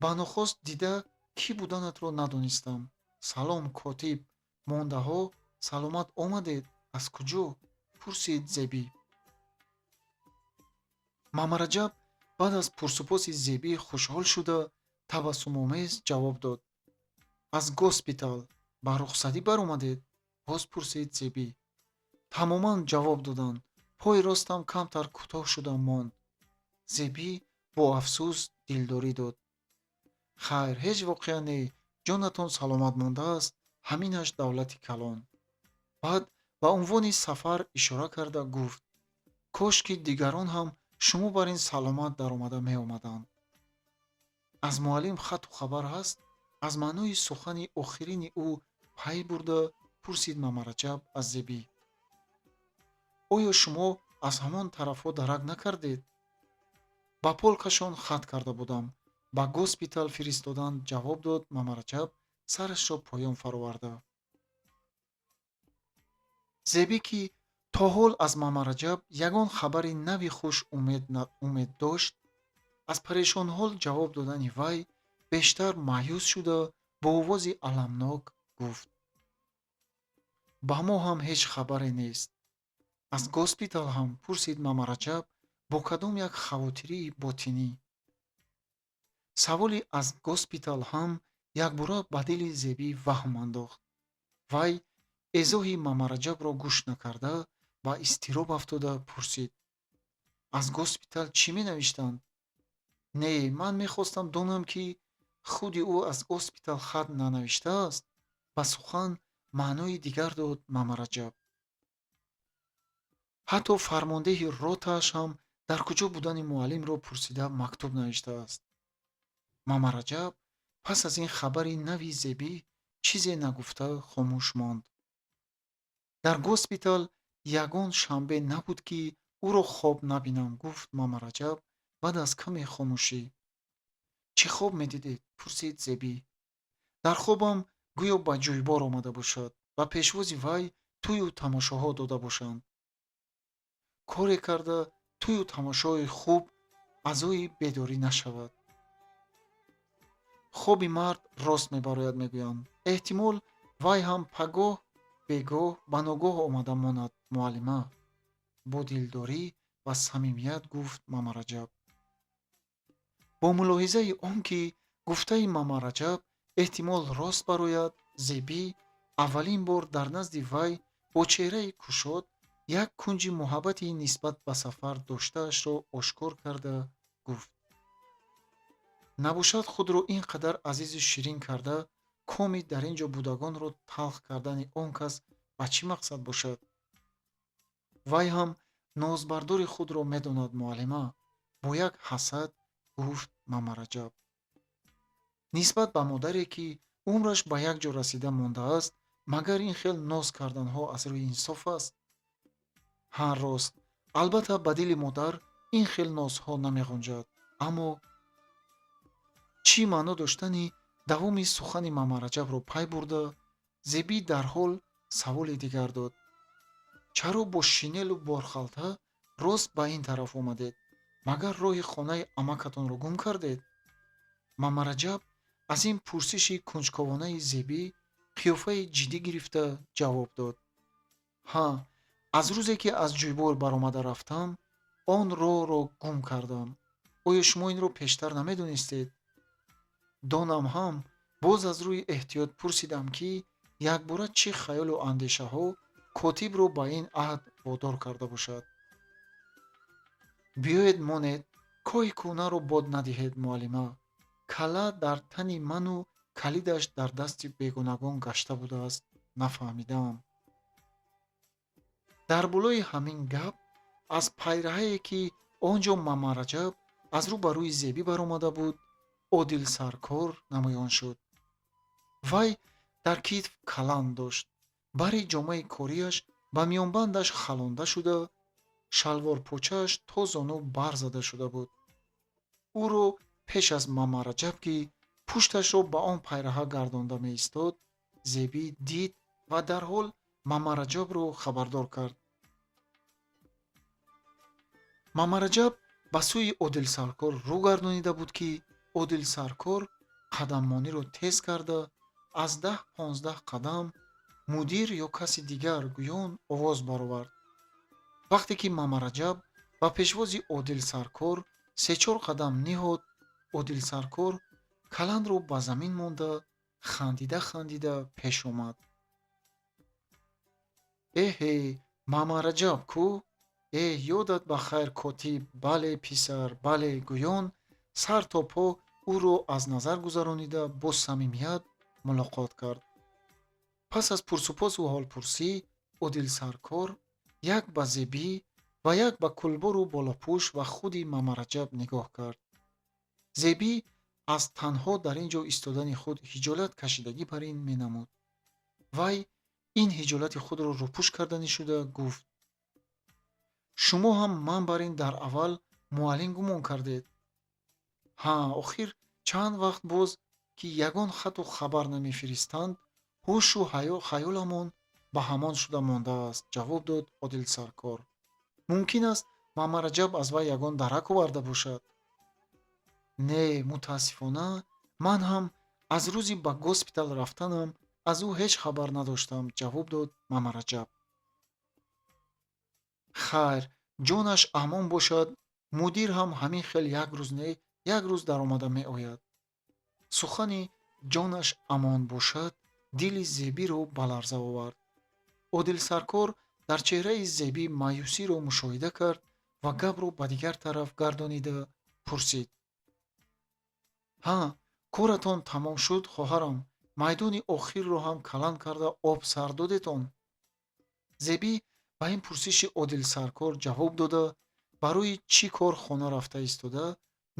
ба нохост дида кӣ буданатро надонистам. Салом, котиб, мондаҳо саломат омадед? Аз куҷо?» пурсид Зебӣ. Мамараҷаб баъд аз пурсупоси Зебӣ хушҳол шуда, табассумомез ҷавоб дод: «Аз госпитал». «Ба рухсатӣ баромадед?» боз пурсид Зебӣ. Тамоман ҷавоб доданд. Пои ростам камтар кӯтоҳ шуда монд. Зебӣ бо афсӯс дилдорӣ дод. Хайр, ҳеҷ воқеа не, ҷонатон саломат мондааст, ҳаминаш давлати калон. Баъд ба унвони сафар ишора карда гуфт: кош ки дигарон ҳам шумо бар ин саломат даромада меомаданд. Аз муаллим хату хабар ҳаст? Аз маънои сухани охирини ӯ пай бурда пурсид Мамараҷаб аз Зебӣ. Оё шумо аз ҳамон тарафҳо дарак накардед? Ба полкашон хат карда будам. Ба госпитал фиристоданд, ҷавоб дод Мамараҷаб сарашро поён фароварда. Зебӣ, ки то ҳол аз Мамараҷаб ягон хабари нави хуш умед дошт, аз парешонҳол ҷавоб додани вай бештар маъюс шуда, бо овози аламнок гуфт: ба мо ҳам ҳеҷ хабаре нест. Аз госпитал ҳам? Пурсид Мамараҷаб бо кадом як хавотирии ботинӣ. Саволи аз госпитал ҳам якбора ба дили Зебӣ ваҳм андохт. Вай эзоҳи Мамараҷабро гӯш накарда, ба изтироб афтода пурсид: аз госпитал чӣ менавиштанд? Не, ман мехостам донам, ки худи ӯ аз госпитал хат нанавиштааст. Ба сухан маънои дигар дод Мамараҷаб. Ҳатто фармондеҳи ротааш ҳам дар куҷо будани муаллимро пурсида мактуб навиштааст. Мамараҷаб пас аз ин хабари нави Зебӣ чизе нагуфта хомӯш монд. Дар госпитал ягон шанбе набуд, ки ӯро хоб набинам, гуфт Мамараҷаб баъд аз каме хомӯшӣ. Чӣ хоб медидед? Пурсид Зебӣ. Дар хобам гӯё ба ҷӯйбор омада бошад, ба пешвози вай тӯю тамошоҳо дода бошанд. Коре карда тӯю тамошои хуб аъзои бедорӣ нашавад. Хоби мард рост мебарояд, мегӯянд. Эҳтимол, вай ҳам пагоҳ бегоҳ ба ногоҳ омада монад, муаллима, бо дилдорӣ ва самимият гуфт Мамараҷаб. Бо мулоҳизаи он ки гуфтаи Мамараҷаб эҳтимол рост барояд, Зебӣ аввалин бор дар назди вай бо чеҳраи кушод як кунҷи муҳаббати нисбат ба Сафар доштаашро ошкор карда гуфт: набошад, худро ин қадар азизу ширин карда, коми дар ин ҷо будагонро талх кардани он кас ба чӣ мақсад бошад? Вай ҳам нозбардори худро медонад, муаллима, бо як ҳасад гуфт Мамараҷаб. Нисбат ба модаре, ки умраш ба як ҷо расида мондааст, магар ин хел ноз карданҳо аз рӯи инсоф аст? Ҳа, рост, албатта, ба дили модар ин хел нозҳо намеғунҷад, аммо чӣ маъно доштани давоми сухани Мамараҷабро пай бурда, Зебӣ дарҳол саволи дигар дод: чаро бо шинелу борхалта рост ба ин тараф омадед? Магар роҳи хонаи амакатонро гум кардед? Мамараҷаб аз ин пурсиши кунҷковонаи Зебӣ қиёфаи ҷиддӣ гирифта ҷавоб дод: ҳа, аз рӯзе ки аз ҷӯйбор баромада рафтам, он роҳро гум кардам. Оё шумо инро пештар намедонистед? Донам ҳам, боз аз рӯи эҳтиёт пурсидам, ки якбора чӣ хаёлу андешаҳо котибро ба ин аҳд водор карда бошад. Биёед, монед, коҳи кӯҳнаро бод надиҳед, муаллима. Кала дар тани ману калидаш дар дасти бегонагон гашта будааст, нафаҳмидаам. Дар болои ҳамин гап аз пайраҳае, ки он ҷо Мамараҷаб аз рӯ ба рӯи Зебӣ баромада буд, Одилсаркор намоён шуд. Вай дар китф каланд дошт. Бари ҷомаи кориаш ба миёнбандаш халонда шуда, шалворпочааш то зону бар зада шуда буд. Ӯро пеш аз Мамараҷаб, ки пушташро ба он пайраҳа гардонда меистод, Зебӣ дид ва дарҳол Мамараҷабро хабардор кард. Мамараҷаб ба сӯи Одилсаркор рӯ гардонида буд, ки Одилсаркор қадаммониро тез карда, аз 10-15 қадам мудир ё каси дигар гӯён овоз баровард. Вақте ки Мамараҷаб ба пешвози Одилсаркор се-чор қадам ниҳод, Одилсаркор каландро ба замин монда, хандида хандида пеш омад. Эҳе, Мамараҷаб ку? Э, ёдат ба хайр, котиб, бале, писар, бале, гӯён сар то по ӯро аз назар гузаронида, бо самимият мулоқот кард. Пас аз пурсупосу ҳолпурсӣ Одилсаркор як ба Зебӣ ва як ба кулбору болопӯш ва худи Мамараҷаб нигоҳ кард. Зебӣ аз танҳо дар ин ҷо истодани худ ҳиҷолат кашидагӣ бар ин менамуд. Вай ин ҳиҷолати худро рӯпӯш карданӣ шуда гуфт: шумо ҳам ман бар ин дар аввал муаллим гумон кардед. Ҳа, охир чанд вақт боз ки ягон хату хабар намефиристанд, ҳушу хаёламон ба ҳамон шуда мондааст, ҷавоб дод Одилсаркор. Мумкин аст, Мамараҷаб аз вай ягон дарак оварда бошад. Не, мутаассифона, ман ҳам аз рӯзи ба госпитал рафтанам аз ӯ ҳеҷ хабар надоштам, ҷавоб дод Мамараҷаб. Хайр, ҷонаш амон бошад, мудир ҳам ҳамин хел як рӯз не, як рӯз даромада меояд. Сухани ҷонаш амон бошад дили Зебиро ба ларза овард. Одилсаркор дар чеҳраи Зебӣ маъюсиро мушоҳида кард ва гапро ба дигар тараф гардонида пурсид: ҳа, коратон тамом шуд, хоҳарам, майдони охирро ҳам каланд карда об сар додетон? Зебӣ ба ин пурсиши Одилсаркор ҷавоб дода, барои чӣ кор хона рафта истода,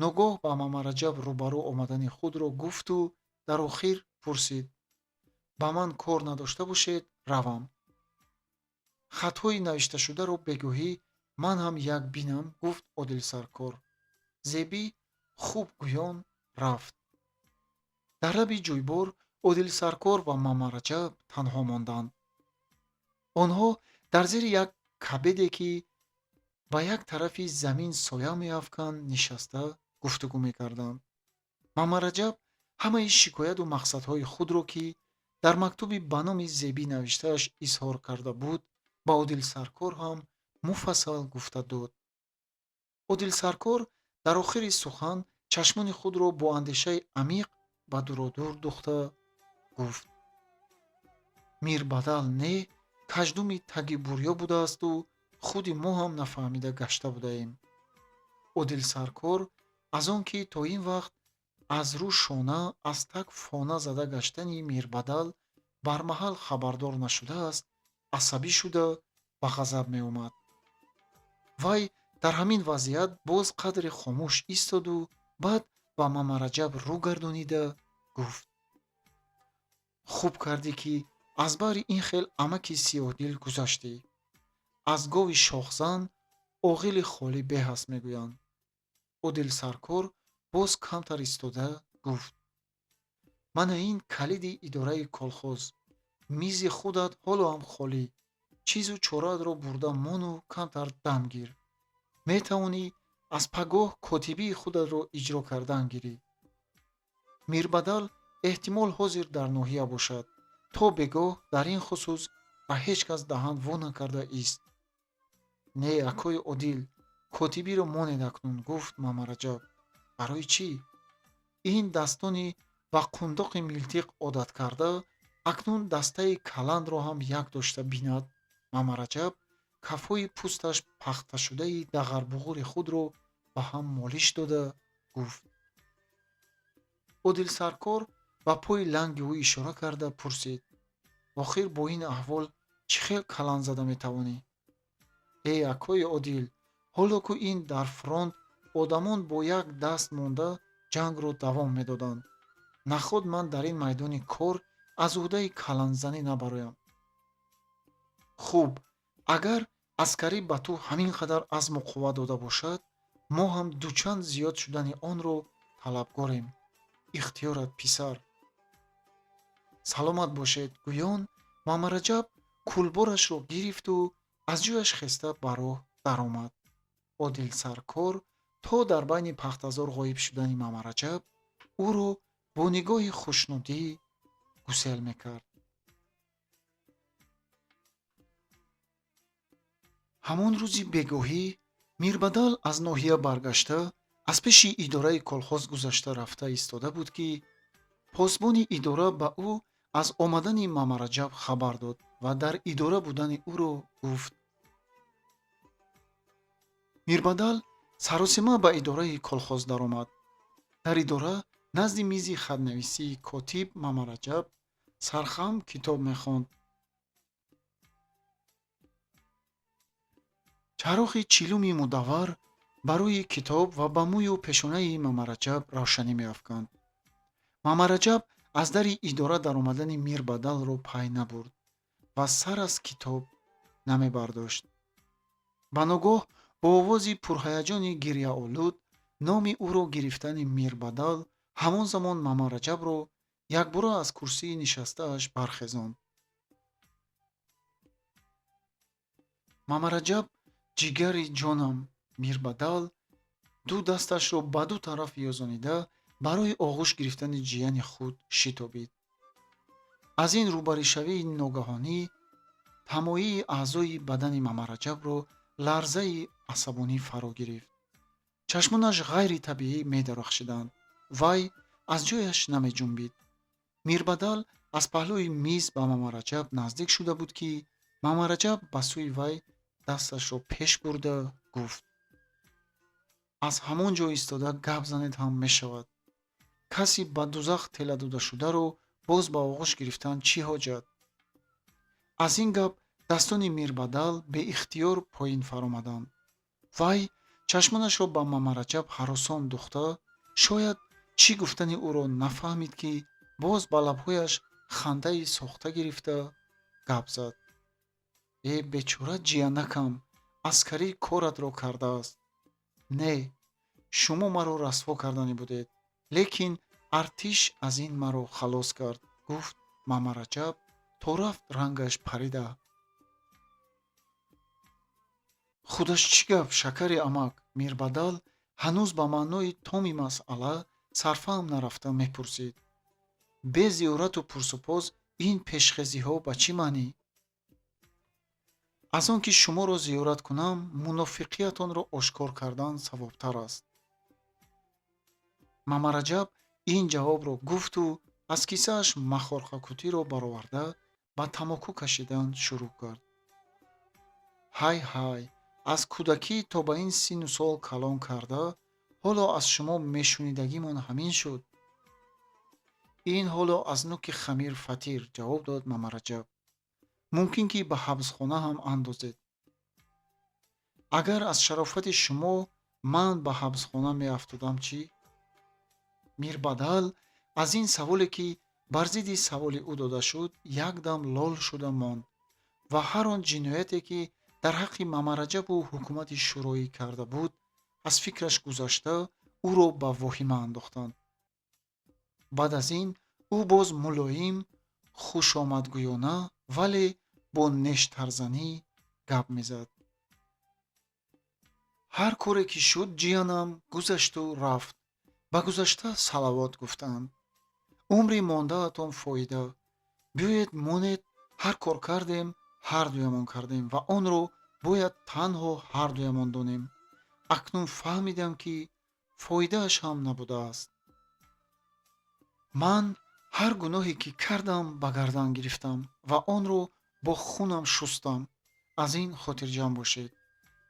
ногоҳ ба Мамараҷаб рӯбарӯ омадани худро гуфту дар охир пурсид: ба ман кор надошта бошед, равам. Хатҳои навишташударо бегоҳӣ ман ҳам як бинам, гуфт Одилсаркор. Зебӣ хуб гӯён рафт. Дар лаби ҷӯйбор Одилсаркор ва Мамараҷаб танҳо монданд. Онҳо дар зери як кабеде, ки ба як тарафи замин соя меафканд, нишаста гуфтугӯ мекарданд. Мамараҷаб ҳамаи шикояту мақсадҳои худро, ки дар мактуби ба номи Зебӣ навиштааш изҳор карда буд, ба Одилсаркор ҳам муфассал гуфта дод. Одилсаркор дар охири сухан чашмони худро бо андешаи амиқ ба дуродур духта гуфт: Мирбадал не, каждуми таги бурё будаасту худи мо ҳам нафаҳмида гашта будаем. Одилсаркор аз он ки то ин вақт аз рӯ шона аз таг фона зада гаштани Мирбадал бармаҳал хабардор нашудааст, асабӣ шуда ба ғазаб меомад. Вай дар ҳамин вазъият боз қадре хомӯш истоду баъд ба Мамараҷаб рӯ гардонида гуфт: хуб кардӣ, ки аз баҳри ин хел амаки сиёҳдил гузаштӣ. Аз гови шохзан оғили холӣ беҳ аст, мегӯянд. Одилсаркор боз камтар истода гуфт: мана ин калиди идораи колхоз, мизи худат ҳоло ҳам холӣ, чизу чораатро бурда мону камтар дам гир. Метавонӣ аз пагоҳ котибии худатро иҷро кардан гирӣ. Мирбадал эҳтимол ҳозир дар ноҳия бошад. То бегоҳ дар ин хусус ба ҳеҷ кас даҳан во накарда ист. Не, акои Одил, котибиро монед акнун, гуфт Мамараҷаб. Барои чӣ? Ин дастони ба қундоқи милтиқ одат карда, акнун дастаи каландро ҳам як дошта бинад. Мамараҷаб кафҳои пӯсташ пахташудаи дағарбуғури худро ба ҳам молиш дода гуфт. Одилсаркор ба пои ланги ӯ ишора карда пурсид: охир бо ин аҳвол чӣ хел каланд зада метавонӣ? Э, акои Одил, ҳоло ку ин дар фронт одамон бо як даст монда ҷангро давом медоданд. Наход ман дар ин майдони кор аз ӯҳдаи каландзанӣ набароям. Хуб, агар аскарӣ ба ту ҳамин қадар азму қувва дода бошад, мо ҳам дучанд зиёд шудани онро талабгорем. Ихтиёрат, писар. Саломат бошед, гӯён Мамараҷаб кулборашро гирифту аз ҷояш хеста ба роҳ даромад. Одилсаркор то дар байни пахтазор ғоиб шудани Мамараҷаб ӯро бо нигоҳи хушнудӣ гусел мекард. Ҳамон рӯзи бегоҳӣ Мирбадал аз ноҳия баргашта, аз пеши идораи колхоз гузашта рафта истода буд, ки посбони идора ба ӯ аз омадани Мамараҷаб хабар дод ва дар идора будани ӯро гуфт. Мирбадал саросима ба идораи колхоз даромад. Дар идора назди мизи хатнависии котиб Мамараҷаб сархам китоб мехонд. Чароғи чилуми мудаввар ба рӯи китоб ва ба мӯю пешонаи Мамараҷаб равшанӣ меафканд. Мамараҷаб аз дари идора даромадани Мирбадалро пай набурд ва сар аз китоб намебардошт. Ба ногоҳ бо овози пурҳаяҷони гирьяолуд номи ӯро гирифтани Мирбадал ҳамон замон Мамараҷабро якбора аз курсии нишастааш бархезонд. Мамараҷаб, ҷигари ҷонам, Мирбадал ду дасташро ба ду тараф ёзонида барои оғӯш гирифтани ҷияни худ шитобид. Аз ин рӯбаришавии ногаҳонӣ тамоии аъзои бадани Мамараҷабро ларзаи асабонӣ фаро гирифт. Чашмонаш ғайритабиӣ медарахшиданд. Вай аз ҷояш намеҷунбид. Мирбадал аз паҳлӯи миз ба Мамараҷаб наздик шуда буд, ки Мамараҷаб ба сӯи вай дасташро пеш бурда гуфт: аз ҳамон ҷо истода гап занед ҳам мешавад. Каси ба дузах тела додашударо боз ба оғӯш гирифтан чӣ ҳоҷат? Аз ин гап дастони Мирбадал беихтиёр поин фаромаданд. Вай чашмонашро ба Мамараҷаб ҳаросон духта, шояд чӣ гуфтани ӯро нафаҳмид, ки боз ба лабҳояш хандаи сохта гирифта гап зад. Э бечора ҷиянакам, аскарӣ коратро кардааст. Не, шумо маро расво карданӣ будед, лекин артиш аз ин маро халос кард, гуфт Мамараҷаб то рафт рангаш парида. Худаш чӣ гап, шакари амак? Мирбадал ҳанӯз ба маънои томи масъала сарфаҳм нарафта мепурсид. Бе зиёрату пурсупос ин пешхезиҳо ба чӣ маънӣ? Аз он ки шуморо зиёрат кунам, мунофиқиятонро ошкор кардан савобтар аст. Мамараҷаб ин ҷавобро гуфту аз кисааш махорқакутиро бароварда ба тамоку кашидан шурӯъ кард. Ҳай ҳай, аз кӯдакӣ то ба ин синну сол калон карда, ҳоло аз шумо мешунидагимон ҳамин шуд. Ин ҳоло аз нуки хамир фатир, ҷавоб дод Мамараҷаб. Мумкин ки ба ҳабсхона ҳам андозед. Агар аз шарофати шумо ман ба ҳабсхона меафтодам чӣ? Мирбадал аз ин саволе, ки бар зидди саволи ӯ дода шуд, якдам лол шуда монд ва ҳар он ҷинояте, ки дар ҳаққи Мамараҷабу ҳукумати шӯроӣ карда буд, аз фикраш гузашта ӯро ба воҳима андохтанд. Баъд аз ин ӯ боз мулоим, хушомадгӯёна, вале бо нештарзанӣ гап мезад. Ҳар коре ки шуд, ҷиянам, гузашту рафт. Ба гузашта салавот гуфтанд. Умри мондаатон фоида. Биёед монед, ҳар кор кардем, ҳардуямон кардем ва онро бояд танҳо ҳардуямон донем. Акнун фаҳмидам, ки фоидааш ҳам набудааст. Ман ҳар гуноҳе ки кардам, ба гардан гирифтам ва онро бо хунам шустам. Аз ин хотирҷамъ бошед.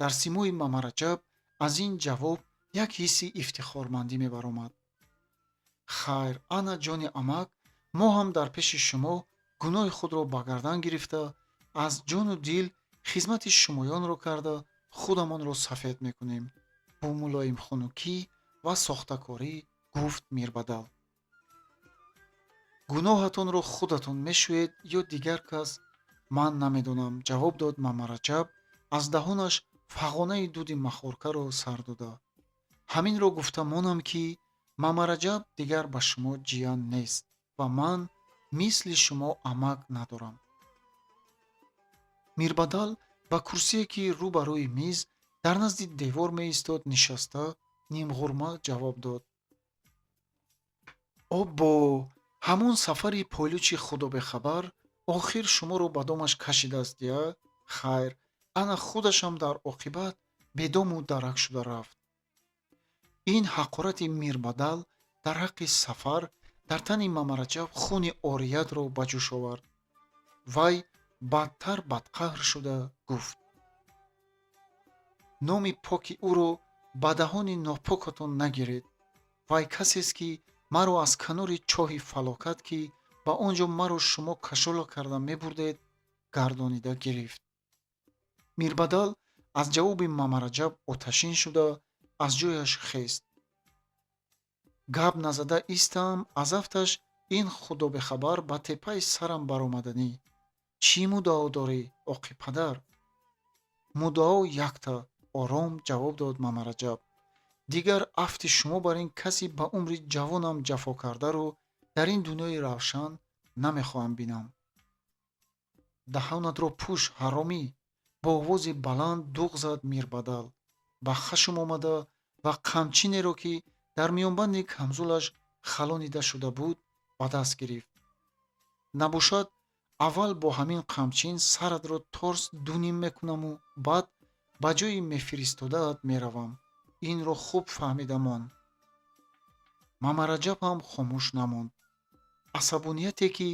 Дар симои Мамараҷаб аз ин ҷавоб як ҳисси ифтихормандӣ мебаромад. Хайр, ана ҷони амак, мо ҳам дар пеши шумо гуноҳи худро ба гардан гирифта, аз ҷону дил хизмати шумоёнро карда, худамонро сафед мекунем. Бо мулоимхунукӣ ва сохтакорӣ гуфт Мирбадал. Гуноҳатонро худатон мешӯед ё дигар кас, ман намедонам, ҷавоб дод Мамараҷаб аз даҳонаш фағонаи дуди махоркаро сар дода. Ҳаминро гуфта монам, ки Мамараҷаб дигар ба шумо ҷиян нест ва ман мисли шумо амак надорам. Мирбадал ба курсие, ки рӯ ба рӯи миз дар назди девор меистод, нишаста нимғурма ҷавоб дод. Оббо, ҳамон сафари пойлучи худобехабар охир шуморо ба домаш кашидааст я? Хайр, ана худашам дар оқибат бедому дарак шуда рафт. Ин ҳақорати Мирбадал дар ҳаққи Сафар дар тани Мамараҷаб хуни ориятро ба ҷӯш овард. Вай бадтар бадқаҳр шуда гуфт: Номи поки ӯро ба даҳони нопокатон нагиред. Вай касест, ки маро аз канори чоҳи фалокат, ки ба он ҷо маро шумо кашола карда мебурдед, гардонида гирифт. Мирбадал аз ҷавоби Мамараҷаб оташин шуда, аз ҷояш хест. Гап назада истам, аз афташ ин худобехабар ба теппаи сарам баромаданӣ. Чӣ муддао дорӣ, оқи падар? Муддао якта, ором ҷавоб дод Мамараҷаб. Дигар афти шумо бар ин каси ба умри ҷавонам ҷафо кардаро дар ин дунёи равшан намехоҳам бинам. Даҳонатро пӯш, ҳаромӣ! Бо овози баланд дуғ зад Мирбадал, ба хашм омада ва қамчинеро, ки дар миёнбанди камзулаш халонида шуда буд, ба даст гирифт. Набошад, аввал бо ҳамин қамчин саратро торс дуним мекунаму баъд ба ҷои мефиристодаат меравам. Инро хуб фаҳмида мон. Мамараҷаб ҳам хомӯш намонд. Асабонияте, ки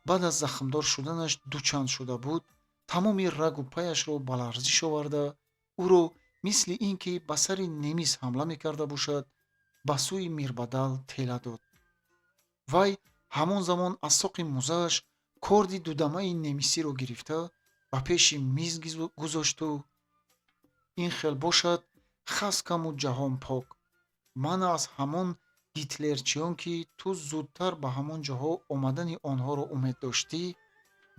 баъд аз захмдор шуданаш дучанд шуда буд, тамоми рагу паяшро ба ларзиш оварда, ӯро мисли ин ки ба сари немис ҳамла мекарда бошад, ба сӯи Мирбадал тела дод. Вай ҳамон замон аз соқи музааш корди дудамаи немисиро гирифта, ба пеши миз гузошту: «Ин хел бошад, хаскаму ҷаҳон пок. Ман аз ҳамон гитлерчиён, ки ту зудтар ба ҳамон ҷоҳо омадани онҳоро умед доштӣ,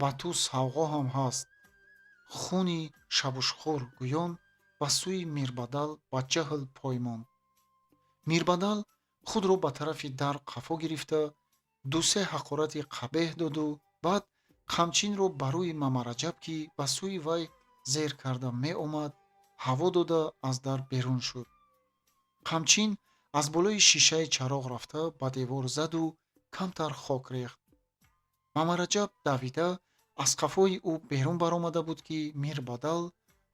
ба ту савғо ҳам ҳаст. Хуни шабушхӯр», гӯён ба сӯи Мирбадал ба ҷаҳл пой монд. Мирбадал худро ба тарафи дар қафо гирифта, ду-се ҳақорати қабеҳ доду баъд қамчинро ба рӯи Мамараҷаб, ки ба сӯи вай зер карда меомад, ҳаво дода, аз дар берун шуд. Қамчин аз болои шишаи чароғ рафта ба девор заду камтар хок рехт. Мамараҷаб давида аз қафои ӯ берун баромада буд, ки Мирбадал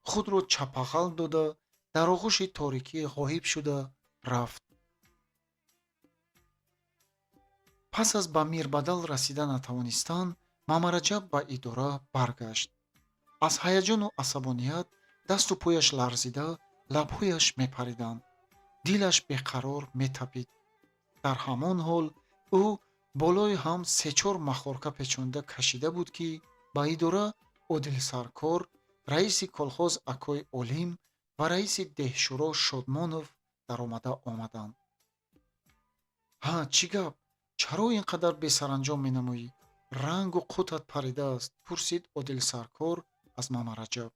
худро чапағал дода, дар оғӯши торикӣ ғоиб шуда рафт. Пас аз ба Мирбадал расида натавонистан, Мамараҷаб ба идора баргашт. Аз ҳаяҷону асабоният дасту пояш ларзида, лабҳояш мепариданд, дилаш беқарор метапид. Дар ҳамон ҳол ӯ болои ҳам се-чор махорка печонда кашида буд, ки ба идора Одилсаркор, раиси колхоз акои Олим ва раиси деҳшӯро Шодмонов даромада омаданд. Ҳа, чӣ гап? Чаро ин қадар бесаранҷом менамоӣ? Рангу қутат паридааст, пурсид Одилсаркор аз Мамараҷаб.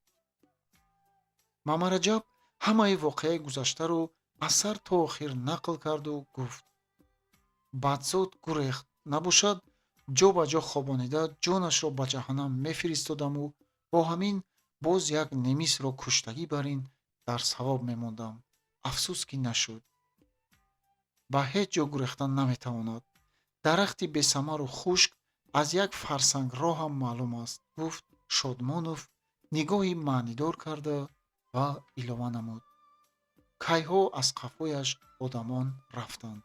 Мамараҷаб ҳамаи воқеаи гузаштаро аз сар то охир нақл карду гуфт: бадзод гурехт, набошад, ҷо ба ҷо хобонида ҷонашро ба ҷаҳаннам мефиристодаму бо ҳамин боз як немисро куштагӣ бар ин дар савоб мемондам. Афсӯс, ки нашуд. Ба ҳеҷ ҷо гурехтан наметавонад. Дарахти бесамару хушк аз як фарсанг роҳам маълум аст, гуфт Шодмонов, нигоҳи маънидор карда ва илова намуд: кайҳо аз қафояш одамон рафтанд.